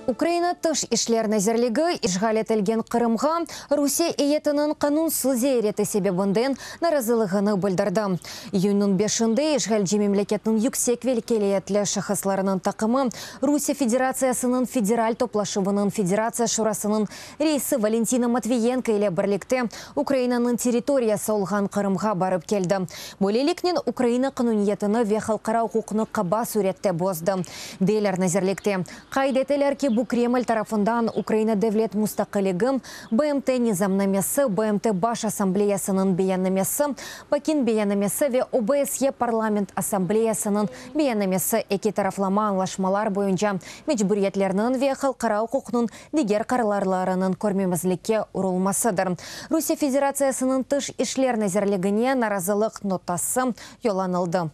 Ukraina Tış işler nazirligi işğal etilgen Qırımğa Rusiye eyyetiniñ qanunsız ziyareti sebebinden narazılığını bildirdi. İyünniñ beşinde işğalci memleketniñ yüksek vekâletli şahıslarınıñ taqımı Rusiye Federatsiyasınıñ Federal toplaşuvınıñ Federatsiya Şurasınıñ reisi Valentina Matviyenko ile birlikte Ukrainanıñ territoriyası olğan Qırımğa barıp keldi. Böyleliknen Ukraina qanuniyetini ve halqara uquqnı qaba sürette bozdı, deyler nazirlikte. Qayd eteler ki, bu Kreml tarafından Ukraina devlet mustaqilligi, BMT Nizamnamesi, BMT Baş Assambleyasınıñ Beyannamesi, Pekin Beyannamesi ve OBSYE Parlament Assambleyasınıñ Beyannamesi eki taraflama añlaşmalar boyunca mecburiyetlerniñ ve halqara uquqnıñ diger qararlarınıñ körmemizlikke urulmasıdır. Rusiye Federatsiyasınıñ Tış işler nazirligine narazılıq notası yollanıldı.